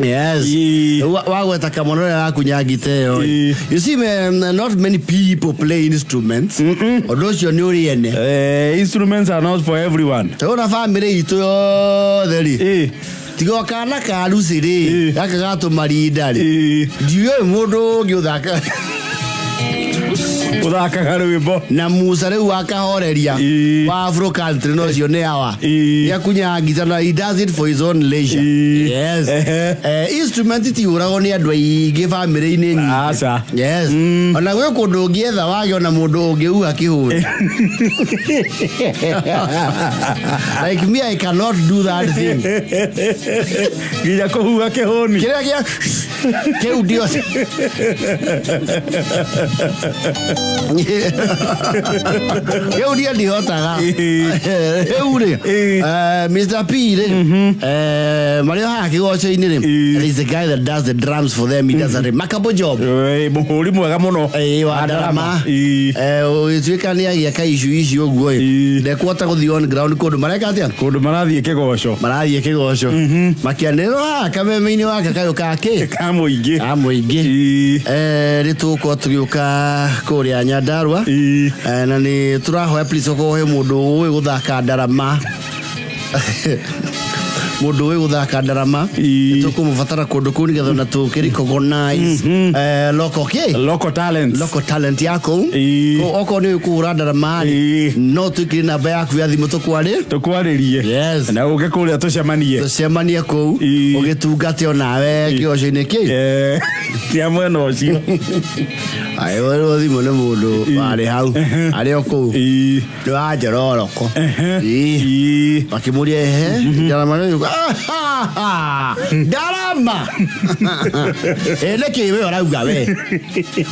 Yes. Ii. Wagweta kamwana ũrĩa arakunya ngita ĩyo. Ii. You see, man, not many people play instruments. Ũndũ ũcio nĩ ũrĩ ene. Instruments are not for everyone. Tondũ na bamĩrĩ itũ yothe rĩ, Ii. tiga o kana ka Lucy rĩ, Ii. gaka gatũmarinda rĩ, Ii. ndiũĩ mũndũ ũngĩ ũthaka Ũthakaga rwĩmbo. Na Musa rĩu akahoreria Ii. wa Afro country no cio nĩ awa. Ii. Nĩakunyaga ngita na he does it for his own leisure. Ii. Yes. Ehe. Instrument itiũragwo nĩ andũ aingĩ bamĩrĩ-inĩ nyingĩ. Aca. Yes. Ona gwĩ kũndũ ũngĩetha wage ona mũndũ ũngĩuha kĩhũri. Like me, I cannot do that thing. Nginya kũhuha kĩhũni. Kĩrĩa gĩa kĩu ndio kĩu niĩ ndihotaga. Rĩu rĩ, Ĩĩ. Mr. P rĩ, marĩ o haha kĩgoco-inĩ rĩ, Ĩĩ. there is a guy that does the drums for them. He does a remarkable job. Mũhũri mwega mũno. Ĩĩ, wa ndarama. Ĩĩ. Ũgĩtuĩka nĩ agĩa ka issue ici ũguo ĩ, Ĩĩ. ndekuhota gũthiĩ on ground kũndũ mareka atĩa? Kũndũ marathiĩ kĩgoco. Marathiĩ kĩgoco makĩanĩrĩrwo haha kameme-inĩ wake kayũ kake Ka mũingĩ. ka mũingĩ. Ĩĩ. Nĩ tũgũkorwo tũgĩũka kũrĩa Nyandarua. Ĩĩ. Na nĩ tũrahoya, please, okorwo he mũndũ ũĩ gũthaka ndarama, mũndũ ũĩ gũthaka ndarama, Ĩĩ. nĩ tũkũmũbatara kũndũ kũu nĩgetha ona tũkĩrecognize local kĩ Local talents. Local talent ya kũu. Ĩĩ. Okorwo nĩ ũĩ kũhũra ndarama rĩ, Ĩĩ. no twĩkĩre namba yaku ya thimũ tũkwarĩ Tũkwarĩrie. Yes. Na ũke kũrĩa tũcemanie. Tũcemanie kũu. Ĩĩ. Ũgĩtungate onawe kĩgoco-inĩ kĩ Kĩa mwena ũcio. Ahũrĩrwo thimũ nĩ mũndũ warĩ hau arĩ o kũu. Ĩĩ. Nĩ wa Njororoko. Ĩĩ. Ĩĩ. Makĩmũria, ehe, ndarama nĩ ũyũ? Ndarama ĩ nĩkĩ we ũrauga? We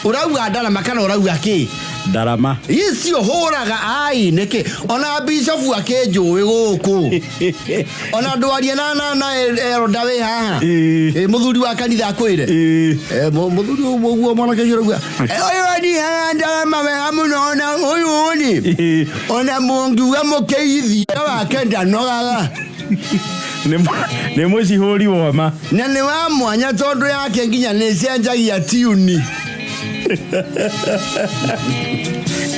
ũrauga ndarama kana ũrauga kĩ? Ndarama. Icio hũraga ai nĩkĩ ona bishofu akĩnjũĩ gũkũ ona ndwarie na eroda wĩ haha. Ĩĩ. Ĩ, mũthuri wa kanitha akwĩre. Ĩĩ. Mũthuri ũguo ũguo mwanake ũcio ũrauga, "Eh, ũyũ nihaga ndarama wega mũno ona ũyũ nĩ Ĩĩ. ona mũngiuga mũkĩithia wake ndanogaga." Nĩ mũcihũri woma. Na nĩ wa mwanya tondũ yake nginya nĩ cenjagia tiuni.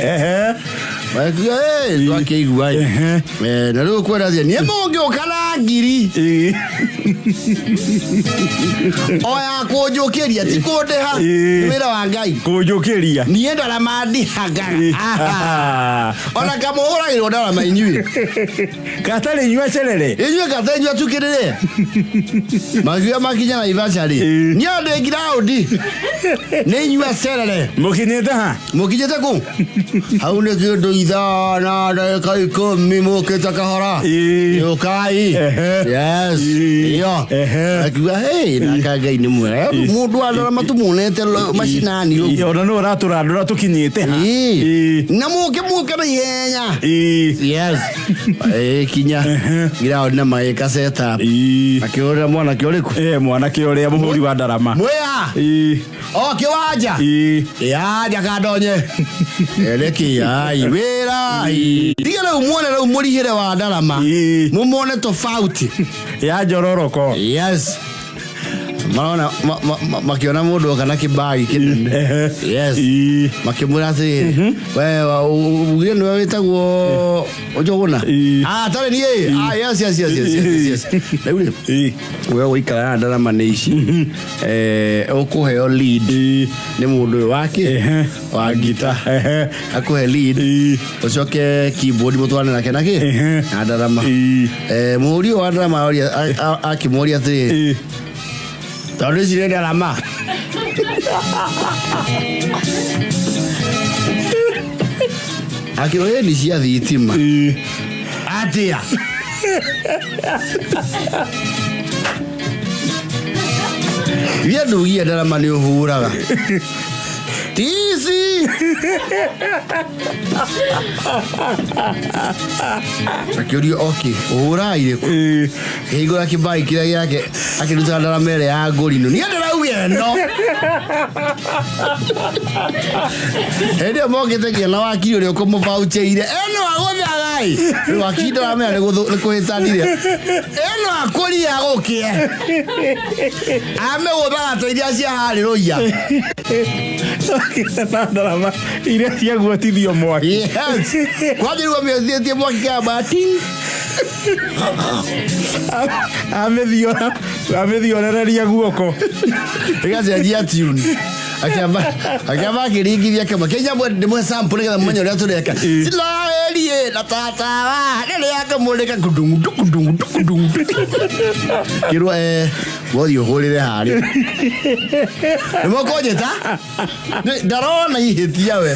Ehe. Makiuga, "Eh, twakĩigua ĩ." Ehe. Na rĩu kwenda atĩa niĩ mũngĩũka na ngiri Ĩĩ. o ya kũnjũkĩria ti kũndĩha. Ĩĩ. Nĩ wĩra wa Ngai. Kũnjũkĩria. Niĩ ndarama ndihangaga. Ĩĩ. Ona kamũhũragĩrwo ndarama inyuĩ. Gatarĩ nyua cerere. Inyuĩ kata inyuĩ atukĩrĩre makiuga makinya Naivasha rĩ, Ĩĩ. niĩ ndĩ ngiraũndi nĩ inyua cerere. Mũkinyĩte ha? Mũkinyĩte kũ hau nĩ kĩndũ 5:10 mũkĩte kahora. Ĩĩ. Ũkai. Ehe. Yes. Ĩĩ. Iyo. Ehe. Akiuga, hey, naka Ngai nĩ mwega mũndũ wa ndarama tũmuonete macinani ũguo. Ĩĩ, ona nĩ ũratũrandũra tũkinyĩte ha. Ĩĩ. Ĩĩ. Na mũke mũke na ihenya. Ĩĩ. Yes. Kinya ngiraũndi na magĩka setup. Ĩĩ. Akĩhũrĩra mwanake ũrĩkũ? Mwanake ũrĩa mũhũri wa ndarama. Mwĩha? Ĩĩ. O kĩwanja. Ĩĩ. Ya ndakandonye nĩkĩ ai wĩra ai tiga rĩu muone rĩu mũrihĩre wa ndarama. Ĩĩ. Mũmuone tofauti. Ya Njororoko. Yes, marona makĩona mũndũ oka na kĩbagi kĩnene. Ehe. Yes. Ĩĩ. Makĩmwĩra atĩrĩrĩ, we ugire nĩwe wĩtagwo Njũgũna? Ĩĩ. Ah, tarĩ niĩ. Ah, yes, yes, yes, yes, yes, yes. Rĩu rĩ, Ĩĩ. we ũgũikara na ndarama nĩ ici. Ũkũheo lead Ĩĩ. nĩ mũndũ ũyũ wake Ehe. wa ngita. Ehe. Akũhe lead, Ĩĩ. ũcoke keyboard mũtwarane nake na kĩ Ehe. na ndarama. Ĩĩ. Mũhũri ũyũ wa ndarama akĩmũria atĩrĩrĩ, Ĩĩ. tondũ ici nĩ ndarama akĩrwo ĩ nĩ cia thitima. Ĩĩ. Atĩa ithe ndugie ndarama nĩ ũhuraga tici akĩũrio oke ũhũraga irĩkũ? Ĩĩ. Kĩhingũra kĩbagi kĩrĩa gĩake akĩruta ndarama ĩrĩa ya ngũrinũ niĩ ndĩrauga. Auge ĩno. Hĩndĩ ĩyo mokĩte nginya na wakiri ũrĩa ũkũmũbauchĩire. Ĩno agũthagai. Rĩu wakiri ndaramenya nĩ kũhĩtanire. Ĩno akũria gũkĩe. Amĩgũthaga ta iria cia harĩ rũiya. Okĩte na ndarama iria ciaguotithio mwaki. Yes. Kwanja rĩu amĩothĩtie mwaki kamba ting. Amĩthiora amĩthiorereria guoko. Ĩgacenjia tune. Akĩamba akĩamba akĩringithia kĩmwe. Kĩnya ndĩmwe sample nĩgetha mũmenye ũrĩa tũreka. Sinaerie na tatawa rĩrĩa akĩmũrĩka kudungu kudungu kudungu. Kĩrwo wothi ũhũrĩre harĩa. Nĩ mũkũnjĩta? Ndarona ihĩtia we.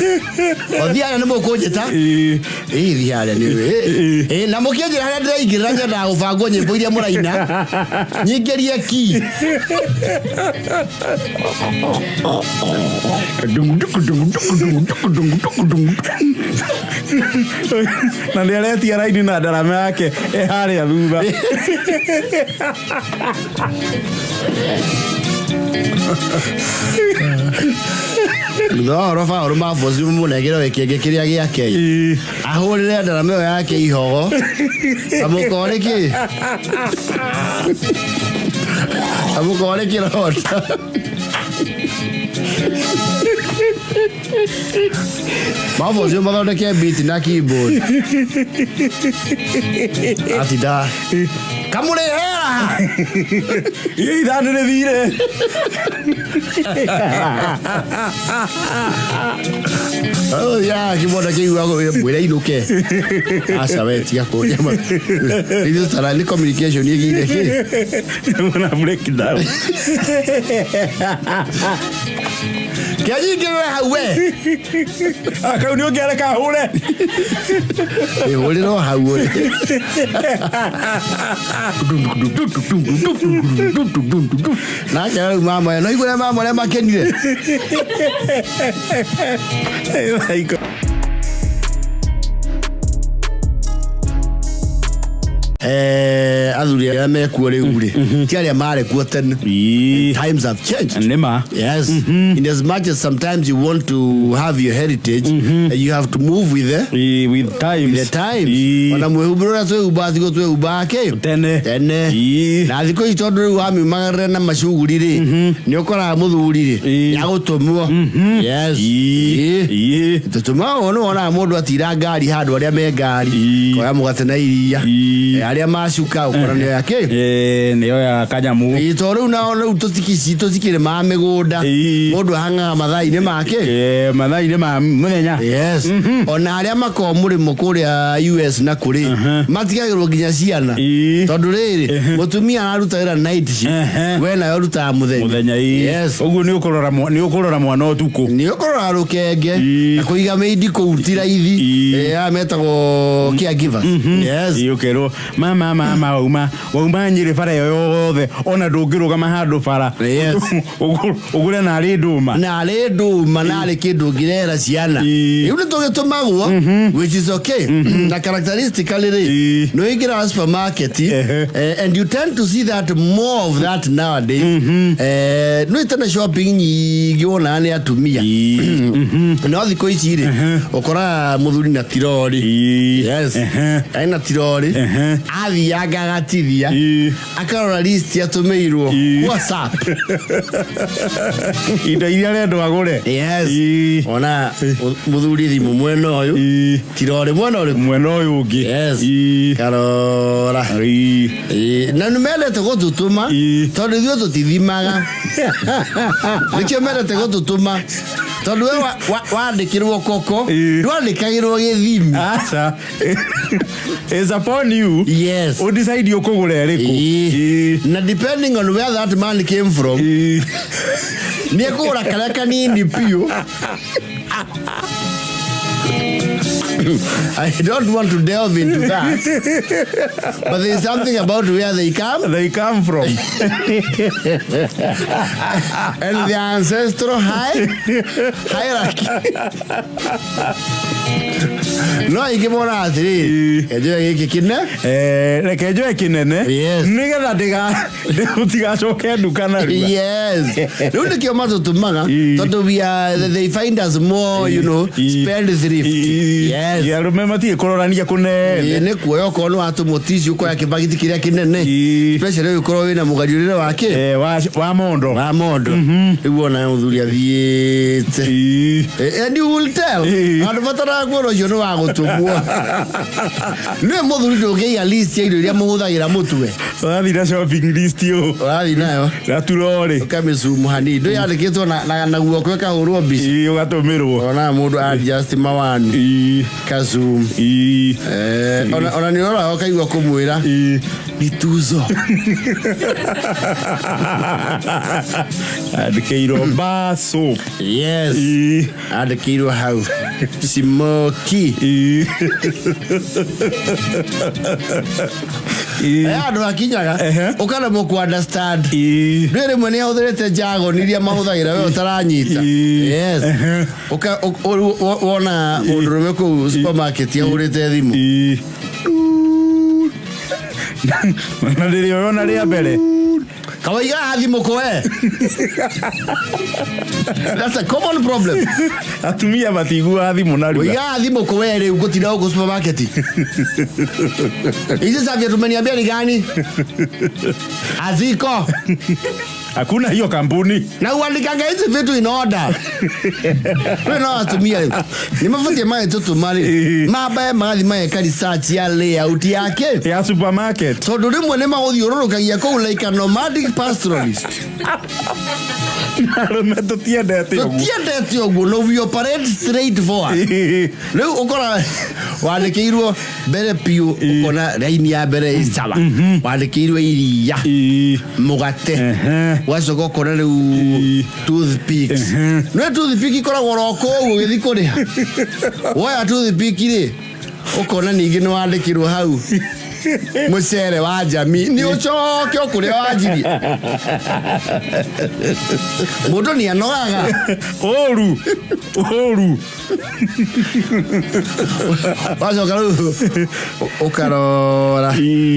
Othi harĩa nĩ mũkũnjĩta? Ĩĩ. Ĩĩ thiĩ harĩa nĩ ĩĩ na mũkĩnjĩra harĩa ndĩraingĩrĩra nyendaga gũbangwo nyĩmbo iria mũraina. Nyingĩrie ki. Na nĩ aretia raini na ndarama yake ĩ harĩa thutha. Thutha wa ũhoro baũrũ maboci mũnengere gĩkĩngĩ kĩrĩa gĩake. Ĩĩ. Ahũrĩre ndarama ĩyo yake ihogo. Kamũkore kĩ? Kamũkore kĩronda. Maboci mathondeke beat na keyboard. Atinda. Kamũrĩhera. Ĩ ithani rĩthire. Oh, ya kĩmonda kĩigua mwĩre inũke. Aca we tiga kũnjama. Ithuĩ tara nĩ communication ĩgĩire kĩ. Na breakdown. Kĩanyingĩrĩre hau we. Ah, kau nĩ ũngĩareka hũre. Ĩhũrĩre o hau ũrĩ. Nake rĩu mama no igũrĩa mama ũrĩa makenire. Ĩ, Athuri arĩa mekuo rĩu rĩ ti arĩa marĩ kuo tene. Ĩĩ. Times have changed. Nĩ ma. Yes. In as much as sometimes you want to have your heritage, you have to move with the, Ĩĩ, with times. the times. Ĩĩ. Ona mwĩhumbĩro ũrĩa twĩhumbaga tiguo twĩhumbaga kĩ? Tene. Tene. Ĩĩ. Na thikũ ici tondũ rĩu wamiumagarĩra na macuguri rĩ, nĩ ũkoraga mũthuri rĩ, Ĩĩ. nĩagũtũmwo. Yes. Ĩĩ. Ĩĩ. Ĩĩ. Tũtũmagwo nĩ wonaga mũndũ atira ngari handũ arĩa me ngari, Ĩĩ. koya mũgate na iria, Ĩĩ. Arĩa macuka ũkora nĩoya kĩ? Ĩĩ, nĩyo ya kanyamũ. Ĩĩ, tondũ rĩu nao rĩu tũtikĩrĩmaga mĩgũnda. Ĩĩ. Mũndũ ahang'aga mathaa-inĩ make. Ĩĩ, mathaa-inĩ ma mũthenya. Yes. Ona arĩa makoragwo mũrĩmo kũrĩa US na kũrĩ matigagĩrwo nginya ciana. Ĩĩ. Tondũ rĩrĩ mũtumia araruta wĩra night shift, Ehe. we nawe ũrutaga mũthenya. Mũthenya ĩĩ. Yes. Ũguo nĩ ũkũrora nĩ ũkũrora mwana ũtukũ. Nĩ ũkũrora rũkenge Ĩĩ. na kũiga mĩindi kũu ti raithi. Ĩĩ. Ĩĩ, aya metagwo caregivers. Yes. Ĩĩ, ũkerwo mama mama wauma wauma Nyĩrĩ bara ĩyo yothe ona ndũngĩrũgama handũ bara. Yes. Ũgũre narĩ ndũma. Narĩ ndũma narĩ kĩndũ ũngĩrehera ciana. Ĩĩ. Rĩu nĩ tũgĩtũmagwo which is okay. Na characteristically rĩ Ĩĩ. nĩ ũingĩraga supermarket Ehe. and you tend to see that more of that nowadays. Nĩ tene shopping nyingĩ wonaga nĩ atumia. No thikũ ici rĩ ũkoraga mũthuri na tirori. Ĩĩ. Yes. Ehe. Ena tirori. Ehe. Athianga agatithia. Ĩĩ. Akarora list atũmĩirwo Ĩĩ. WhatsApp. Indo iria arendwo agũre. Yes. Ĩĩ. Ona mũthuri thimũ mwena ũyũ. Ĩĩ. Tirori mwena ũrĩkũ? Mwena ũyũ ũngĩ. Yes. Ĩĩ. Karora. Ĩĩ. Ĩĩ. Na nĩ mendete gũtũtũma Ĩĩ. tondũ ithuĩ tũtithimaga. Nĩkĩo mendete gũtũtũma tondũ we wandĩkĩrwo koko Ĩĩ. ndwandĩkagĩrwo gĩthimi. Aca. It's upon you. Yes. Ũdecide ũkũgũra ĩrĩkũ. Ĩĩ. Ĩĩ. Na depending on where that man came from, Ĩĩ. nĩ ekũgũra karĩa kanini biũ. I don't want to delve into that. But there is something about where they come They come from. and their ancestral hierarchy. No aingĩ monaga atĩrĩrĩ, kenjoe gĩkĩ kĩne. Eh, reke njoe kĩnene Yes. nĩgetha ndigacoke nduka narua. Yes, rĩu nĩkĩo matũtũmaga, tondũ we are, they find us more, spend thrift. Yes. Arũme matirĩ kũrorania kũnene. Ĩĩ, nĩ kuoya okorwo nĩ watũmwo tissue, ũkoya kĩbagiti kĩrĩa kĩnene, especially ũgĩkorwo wĩna mũgariũrĩre wake. Eh, wa mondo. Wa mondo. Rĩu wona mũthuri athiĩte. And you will tell. Andũ bataraga kuona ũcio nĩ wa gũtũmwo nĩwe mũthuri. Ndũngĩiga list ya indo iria mũhũthagĩra mũtwe. Ũrathiĩ na shopping list ũ? Ũrathiĩ nayo. Na turorĩ. Ũkamĩcumu hanini, ndũ yandĩkĩtwo na guoko ĩkahũrwo mbica. Ũgatũmĩrwo. Ona mũndũ adjust mawani kazoom. Eh, ona nĩ ũroraga ũkaigua kũmwĩra ni tuzo. Andĩkĩirwo bar soap. Yes, andĩkĩirwo hau smoky. Eh, andũ akinyaga ũkaremwo ku understand. Ndwĩ rĩmwe nĩ ahũthĩrĩte jargon iria mahũthagĩra we ũtaranyita. Yes. Wona mũndũrũme kũu supermarket ahũrĩte thimũ. Na rĩrĩa ũyona rĩa mbere. Kawaiga thimũ kwe. That's a common problem. Atumia matiguaga thimũ narua. Waiga thimũ kwe rĩu ngũtinda gũkũ supermarket. Hizi za tumeniambia ni gani? Haziko. Hakuna hiyo kampuni. Na uandikanga hizi vitu in order. Rĩu no atumia rĩu nĩ mabatie magĩtũtũma rĩ, mambae magathi mageka research ya layout yake ya supermarket. Tondũ rĩmwe nĩ magũthiũrũrũkagia kũu like a nomadic pastoralist. Arũme tũtiendete ũguo. Tũtiendete ũguo. No, we operate straight forward. Rĩu ũkora wandĩkĩirwo mbere piũ, ũkona raini ya mbere ĩ sawa, wandĩkĩirwo iria, mũgate, ũgacoka ũkona rĩu toothpicks. Nĩ toothpick ikoragwo oro kũu ũgĩthiĩ kũrĩha. Woya toothpick rĩ, ũkona ningĩ nĩ wandĩkĩrwo hau mũcere wa jamii, nĩ ũcoke o kũrĩa wanjirie. Mũndũ nĩ anogaga. Ũru ũru. Wacoka rĩu ũkarora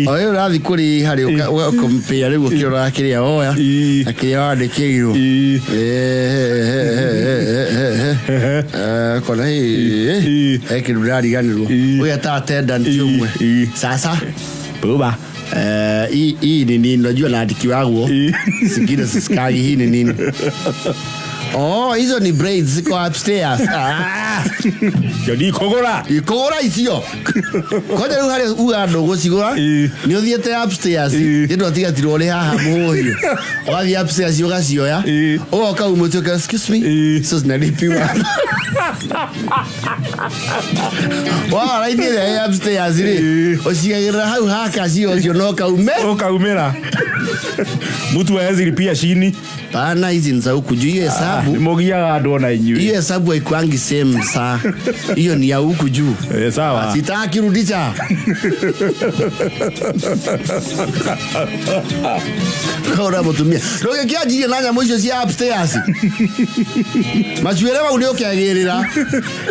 o rĩu ũrathiĩ kũrĩha rĩ, ũkompea rĩu ũkĩroraga kĩrĩa woya na kĩrĩa wandĩkĩirwo. Kona he kĩndũ ndĩrariganĩrwo, ũgeta attendant ũmwe. Sasa Buba. Hii ni nini? Unajua naandikiwagwo zingine sisikagi. Hii ni nini? Oh, hizo ni braids, ziko upstairs. Ah. Yo ndikũgũra. Ikũgũra icio kwanja rĩu harĩa uga ndũgũcigũra. Nĩ ũthiĩte upstairs. Nĩ ndwatigatirwo ũrĩ haha mũhiũ, ũgathiĩ upstairs ũgacioya. Ũgoka umũtuĩka, "Excuse me, hizo zinalipiwa." Wara raini ĩrĩa ĩ upstairs rĩ, ũcigagĩrĩra hau hakacio ũcio no kaume. Ũkaumĩra mtu hawezi lipia chini. Pana, hizi ni za huku juu, hiyo hesabu. Nĩmũgiaga andũ ona inyuĩ. Hiyo hesabu haikuangi same saa, hiyo ni ya huku juu. Eh, sawa. Sitaki rudisha. Ora mutumia ndũgĩkĩanjirie na nyamũ icio cia upstairs, macuĩre mau nĩ ũkĩagĩrĩra.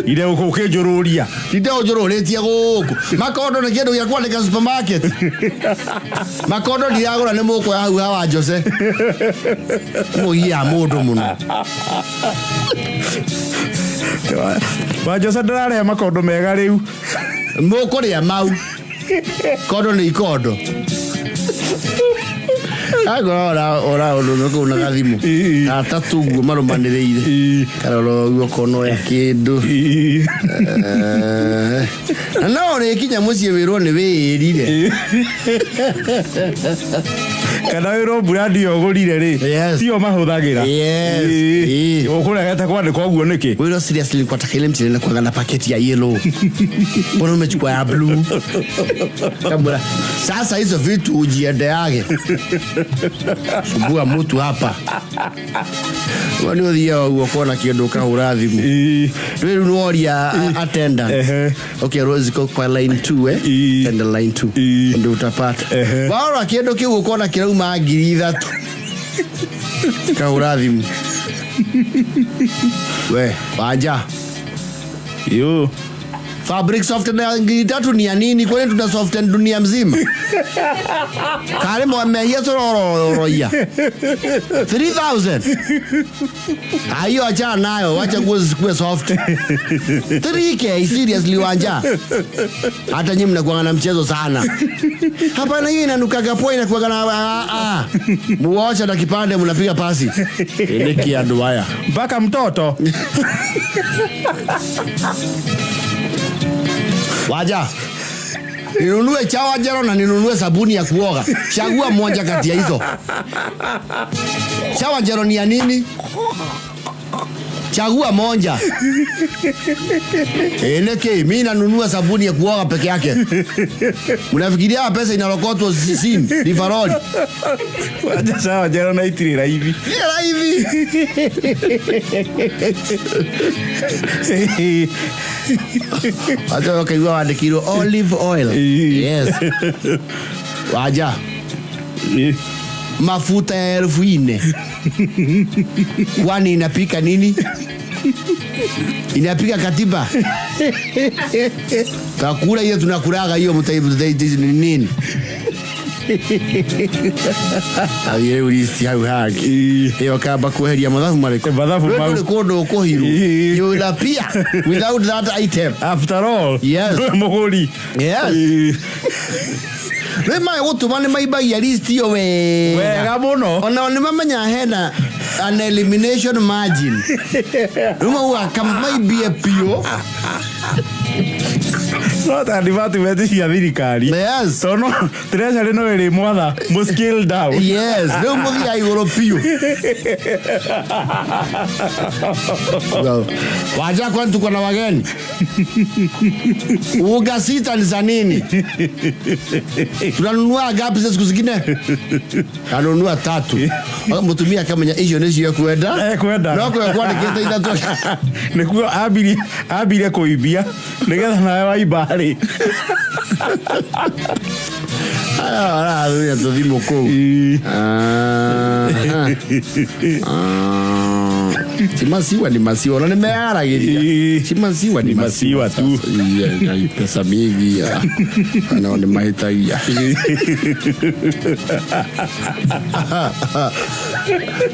Ire ũkĩnjũrũria. Tinde ũnjũrũrĩtie gũkũ. Makondo nĩ kĩndũ gĩa kwandĩka supermarket? Makondo ndiragũra, nĩ mũkũoya hau hawa Jose. Mũgia mũndũ mũno. Wanjoca ndĩrarĩa makondo mega rĩu. Mũkũrĩa mau kondo nĩ ikondo. Agora ora ũndũ kũu na gathimũ gatatũ ũguo marũmanĩrĩire, karora ũguo ũkona oya kĩndũ. Eh, na no ũrĩkinya mũciĩ wĩrwo nĩ wĩĩrire. Kana wĩrwo brand ĩyo ũgũrire rĩ, tiyo mahũthagĩra. Ũkũregete kwandĩka ũguo nĩkĩ? Wĩrwo, "Seriously, kwa taka ile mchele inakuanga na paketi ya yellow, mbona umechukua ya blue?" Kamwĩra, "Sasa hizo vitu ujiendeage, subua mtu hapa." We nĩ ũthiaga ũguo kuona kĩndũ ũkahũra thimũ. Rĩu nĩ woria attendant. Okay, ziko kwa line 2, eh. Tenda line 2. Ndio utapata. Warora kĩndũ kĩu ũkona kĩrauma 3,000, kahũra thimũ, "We wanja." Yo. Fabric softener 3,000 ni ya nini? Kwani tuna soften dunia mzima? Kare mwamehia tũrororoia 3000. Hiyo achana nayo, wacha nguo zisikuwe soft. 3K seriously Wanja. Hata nyinyi mnakuwa na mchezo sana. Hapana, hiyo inanukaga poa, inakuwa na a. Muocha na kipande mnapiga pasi. Eleki ya duaya. Mpaka mtoto. Waja. Ninunue chawa jero na ninunue sabuni ya kuoga. Chagua moja kati ya hizo. Chawa jero ni ya nini? Chagua moja. Eleke, mimi nanunua sabuni ya kuoga peke yake. Mnafikiria pesa inalokotwa sisini, rifaroli. Wacha sawa jero na itiri raivi. Ni raivi. Wacha wakaigua wandikirwo olive oil. Yes. Waja. Mafuta ya 4,000. Kwani inapika nini? Inapika katiba. Takula hiyo tunakulaga hiyo mtaibu ni nini? Aye ulisi hau haki. Hiyo kaba kuheria mathabu mariko. Mathabu mau. Nduri kundu kuhiru. You will appear without that item. After all. Yes. Muguri. Yes. Rä maä gå tå ma nä maimbagia list iyo wega. Wega muno. Ona nä mamenya hena an elimination margin. Rä mauga kamaimbie biå. No ta department cia thirikari. Yes. Tono treasury no ĩrĩ mwatha mu scale down. Yes, rä u må thia igå rå biå. Waja kwani tuko na wageni? Uga sita ni za nini? Tunanunua gapi siku zingine? Anunua 3. Mutumia akamenya icio nĩcio ekwenda. Ekwenda. No kwe kwandĩkĩte 3. Nĩkuo ambire kũimbia nĩgetha nawe waimba rĩ. Aya, arathuria tũthimũ kũu. Si maziwa ni maziwa. Na nimearagĩria. Si maziwa ni maziwa tu. Pesa mingi. Ana ni mahitagia.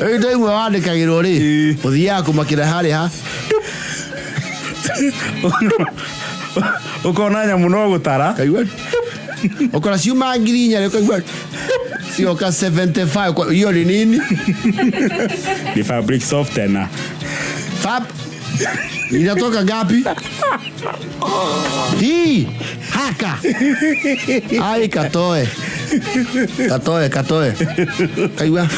Ĩĩ imwe wandĩkagĩrwo rĩ, ũthiaga kũmakĩra harĩa ha. Ũkona nyamũ no gũtara. Kaigua. Ũkora ciuma 4,000 ũkaigua. Cioka 75 kwa hiyo ni nini? Ni fabric softener. Fab inatoka gapi? Hii haka. Ai katoe. Katoe, katoe. Kaigua.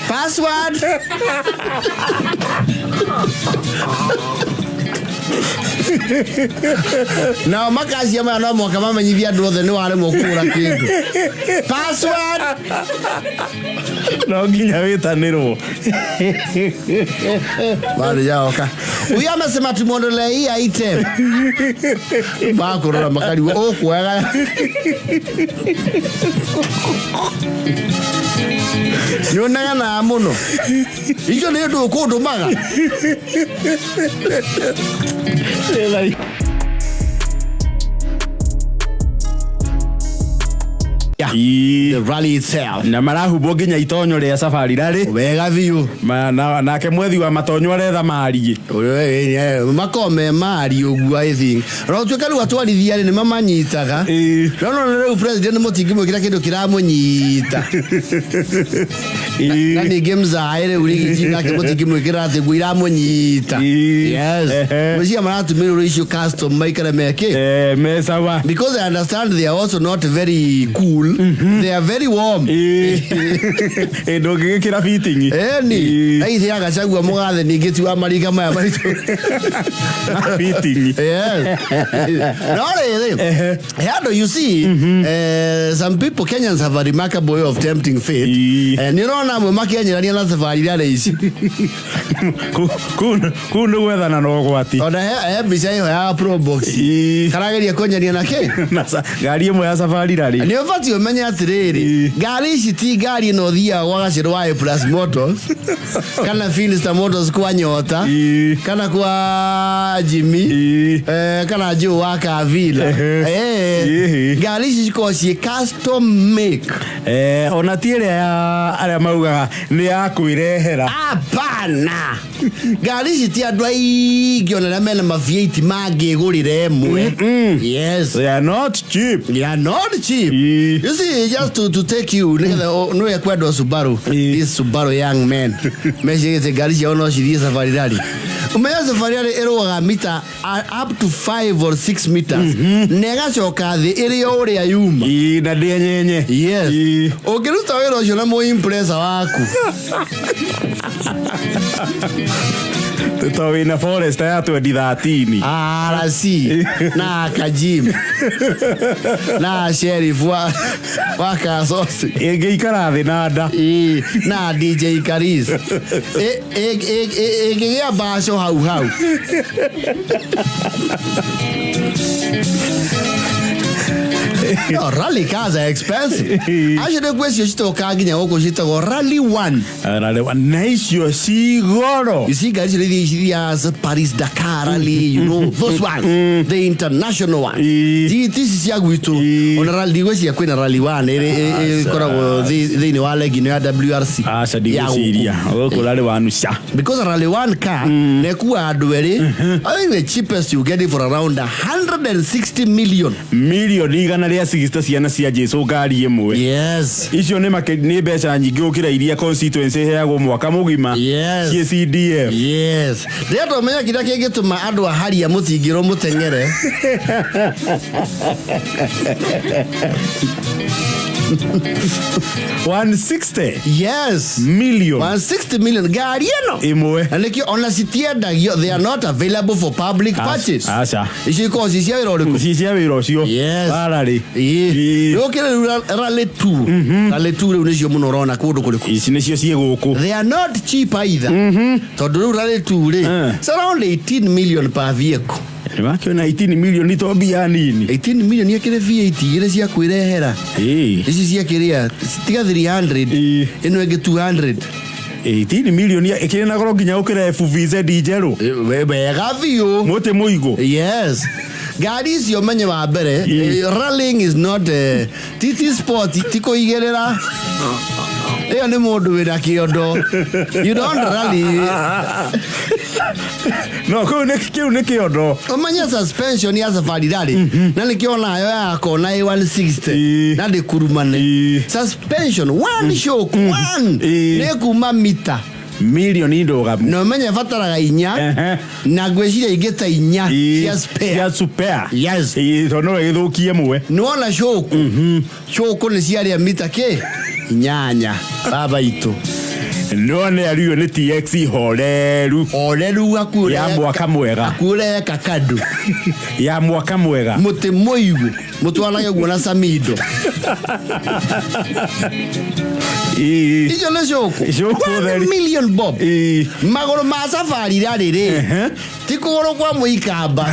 Password. Nao makacia maya no mũhaka mamenyithie andũ othe nĩ waremwo kũgũra kĩndũ. Password. No nginya wĩtanĩrwo. Bado jaoka. Huyu amesema tumuondolee hii item. Bakũrora makarigo ũkwega. Nĩ ũneganaga mũno. Icio nĩ ũndũ ũkũndũmaga. The rally itself. Na marahumbwo nginya itonyo rĩa safari rally. Wega biũ. Nake mwethi wa matonyo aretha mariĩ. Makome mariĩ ũguo I think. No tuĩka rĩu atwarithia rĩ nĩ mamanyitaga. No no rĩu president mũtingĩmwĩkĩra kĩndũ kĩramũnyita. Na ningĩ mzae rĩu rigi nake mũtingĩmwĩkĩra atĩ nguo iramũnyita. Yes. Mũciĩ maratũmĩrwo icio custom maikare meke. Me sawa. Because I understand they are also not very cool. They are very warm. Ndũngĩgĩkĩra fitting. Eni. Aithe agacagua mũgathe ningĩ ti wa marika maya maitũ. Fitting. Yes. No rĩrĩ. Handũ you see, some people Kenyans have a remarkable way of tempting fate. Nĩ ũrona amwe makĩenyerania na safari rally ici. Kũu nĩ gwethana na ũgwati. Ona he mbica ĩyo ya Probox. Karageria kwenyeria na kĩ? Na ngari ĩmwe ya Safari Rally. Nĩ ũbatiĩ ũmenye atĩrĩrĩ, ngari ici ti ngari ĩno ũthiaga gwa gacĩrũ wa A Plus Motors kana Finster Motors kwa Nyota kana kwa Jimmy kana Joe wa Kavila. Ngari ici cikoragwo ciĩ custom make. Ona ti ĩrĩa ya arĩa maugaga nĩ ya kwĩrehera. Hapana. Ngari ici ti andũ aingĩ ona arĩa mena ma V8 mangĩgũrĩra ĩmwe. Yes. They are not cheap. They are not cheap. You see, just to take you, nĩgetha nĩwe kwendwo Subaru. This Subaru young men. Mecigĩte ngari ciao no cithiĩ Safari Rally. Ũmenye Safari Rally ĩrũgaga mita up to 5 or 6 meters. Na ĩgacoka thĩ ĩrĩ o ũrĩa yuma. Na ndĩenyenye. Yes. Ũngĩruta wĩra ũcio na mũ-impressor waku. To wĩna Forester ya 2013. RC na Kajim na Sheriff wa Kasosi. Ĩngĩikara thĩ na nda. Na DJ Karis. Ĩngĩgĩa mbaco hau hau. No, rally cars are expensive. Actually, kwĩ cio citokaga nginya gũkũ ciĩtagwo Rally 1. Rally 1. Na icio ci goro. You see, ngari icio nĩ ithiaga Paris Dakar Rally, you know, those ones, the international ones. Ti ici cia gwitũ. Ona rally gwĩciria kwĩna Rally 1 ĩkoragwo thĩinĩ wa legi ĩno ya WRC. Aca, ndigwĩciria. Gũkũ Rally 1 ca. Because a Rally 1 car nĩkuaga andũ erĩ. I think the cheapest you get it for around 160 million. Milioni igana rĩa 60 ciana cia Jesu ngari ĩmwe. Yes. Icio nĩ mbeca nyingĩ gũkĩra iria constituency ĩheagwo mwaka mũgima. Yes. Ciĩ CDF. Yes. Rĩrĩa ũmenya kĩrĩa kĩngĩtũma andũ a haria mũtingĩrwo mũteng'ere. 160. Yes. Million. 160 million ngari ĩno. Ĩmwe. Na nĩkĩo ona citiendagio, they are not available for public purchase. Aca. Icio ikoragwo ci cia wĩra ũrĩkũ? Ci cia wĩra ũcio. Yes. Rally. Rĩu rĩu Rally 2. Rally 2 rĩu nĩcio mũno ũrona kũndũ kũrĩkũ? Ici nĩcio ciĩ gũkũ. They are not cheap either. Tondũ rĩu Rally 2 rĩ, it's around 18 million per vehicle. Nĩwakĩona 18 million to mbia nini. 18 million ĩkĩrĩ V8 igĩrĩ cia kwĩrehera. Ici cia kĩrĩa, tiga 300. Ĩno ĩngĩ 200. 18 million ĩkĩrĩ na goro nginya gũkĩra FVZ njerũ. Wega biũ. Mũtĩ mũigũ. Yes. Ngari icio menye wa mbere, rallying is not ti sport, ti kũigĩrĩra. Ĩyo nĩ mũndũ wĩna kĩondo. You don't rally. No, kĩu nĩ kĩondo. Ũmenye suspension ya Safari Rally. Na nĩkĩo nayo yakona ĩ 160. Na ndĩkurumane. Suspension, one shock, one. Nĩ kuma mita. Milioni ndũgamu. Na ũmenye bataraga inya. Na ngwĩciria ingĩ ta inya cia spare. Cia spare. Yes. Tondũ no ĩgĩthũkie ĩmwe. Nĩwona shock? Shock nĩ ciarĩa mita kĩ? Inyanya. Baba itũ. No nĩ ariũ nĩ TX horeru. Horeru akuure. Ya mwaka mwega. Akuure kakadu. Ya mwaka mwega. Mũtĩ mũigũ. Mũtwarage guo na Samido. Icio nĩ cũkũ. Cũkũ One theri. million bob. Magũrũ ma Safari Rally rĩ. Ti kũgũrũ kwa mũikamba.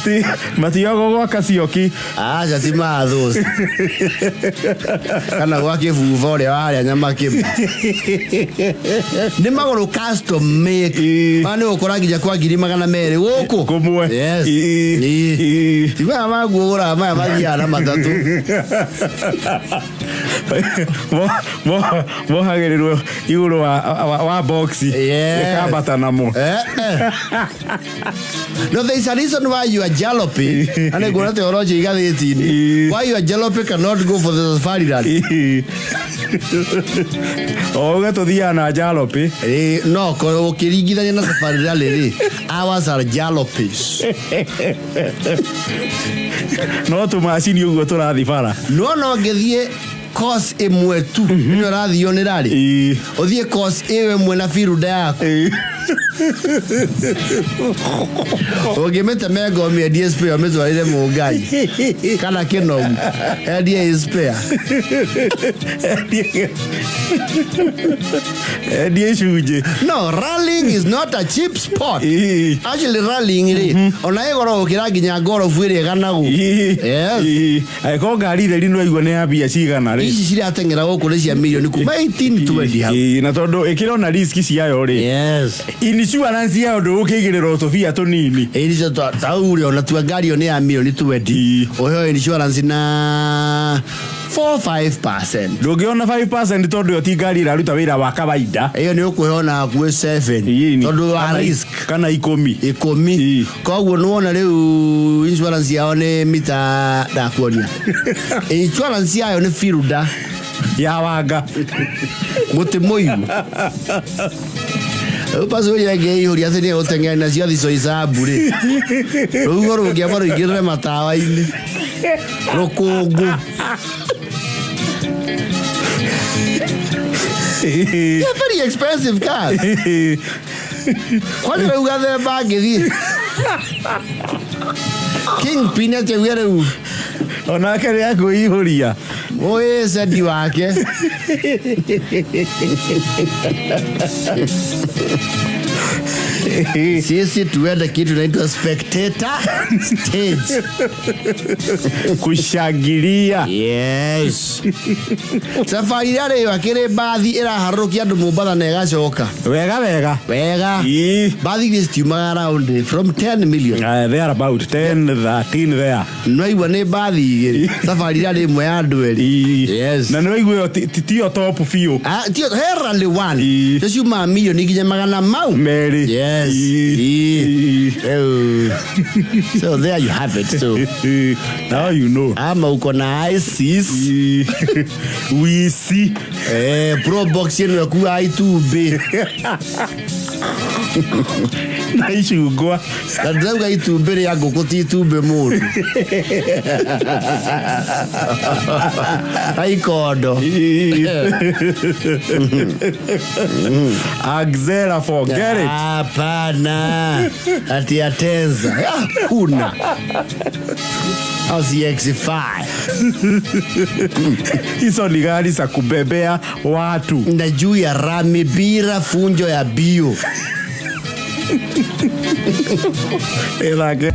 Ti matiogwo gwaka cioki. Aca ti mathũci. Kana gwa kĩbuba ũrĩa warĩa nyama kĩmwe. Nĩ magũrũ custom make. Maya nĩ ũgũkora nginya kwa ngiri magana merĩ gũkũ. Kũmwe. Yes. Ti maya maguo ũgũraga maya mathiaga na matatũ. Mohagĩrĩrwo igũrũ wa box. Yes. Ĩkambata namo. No, there is a reason why you are jalopy. And I go to ũhoro ũcio igathĩti-inĩ. Why your jalopy cannot go for the Safari Rally. O uge tũthiaga na jalopy. No, korwo ũkĩringithania na Safari Rally rĩ, ours are jalopies. No tũmacini ũguo tũrathiĩ bara. No, no ngĩthiĩ course ĩmwe tu. Ĩno ĩrathio nĩ rally. Ũthiĩ course ĩyo ĩmwe na firuda yaku. Ũngĩmĩtemenga ũmĩendie spare, ũmĩtwarĩre Mũngai kana Kĩnogu endie spare. Endie icunjĩ. No, rallying is not a cheap sport. Ĩĩ. Actually, rallying rĩ, ona ĩ goro gũkĩra nginya ngorobu ĩrĩa ĩganagwo. Yes. Angĩkorwo ngari theri nĩ waigua nĩ ya mbia cigana rĩ. Ici cirateng'era gũkũ nĩ cia mirioni kuma 18 20 hau. Ĩĩ, na tondũ ĩkĩrĩ ona risk ciayo rĩ. Yes. Insurance yayo ndũgũkĩigĩrĩra tũbia tũnini. Ĩĩ, tau rĩ, ona tua ngari ĩyo nĩ ya mirioni 20. Ĩĩ. Ũheo insurance na 4-5%. Ndũngĩona 5% tondũ ĩyo ti ngari ĩraruta wĩra wa kawaida. Ĩyo nĩ ũkũheo na hakuhĩ 7 Ĩĩ, tondũ wa kana- risk. Kana 10. 10. Ĩĩ. Koguo nĩwona rĩu insurance yao nĩ mita, ndakuonia insurance yayo nĩ firuda Ya wanga. Mũtĩ mũigũ. Rĩu pacũria ĩngĩihũria atĩ nĩ egũteng'era nacio thico icambu rĩ, rũhuho rũngĩamba rũingĩrĩre matawa-inĩ, rũkũngũ. They're very expensive cars. Kwani rĩu gathemba angĩthiĩ Kingpin atĩauge rĩu Onake nĩ akwĩihũria. Ũĩ cendi wake. Sisi tuende kitu inaitwa spectator stage. Kushangilia. Yes. Safari ĩrĩa rĩyo akĩrĩ mbathi ĩraharũrũkia andũ Mombatha na ĩgacoka. Wega wega. Wega. Ĩĩ. Mbathi iria citiumaga round from 10 million. They are about 10, 13 there. Nĩwaigua nĩ mbathi igĩrĩ. Safari ĩrĩa rĩ ĩmwe ya andũ erĩ. Ĩĩ. Yes. Na nĩwaigua ĩyo tiyo top biũ. Ah, tio he rally one. Ĩĩ. Cio ciumaga milioni nginya magana mau. Merĩ. Yes. Ĩĩ. Ĩĩ. Ĩĩ. Rĩu. So there you have it. So Now you know. Ama uko na ISIS. Ĩĩ. We see. Eh, pro box ĩno ĩkuaga itumbĩ. Na icungwa. Na ndĩrauga itumbĩ rĩa ngũkũ ti itumbĩ mũndũ. Na ikondo. Axela, forget it. Hapana. Ati atenza. Hakuna. Au CX5. Hizo ni gari za kubebea watu. Na juu ya rami bila funjo ya bio. Ĩthake.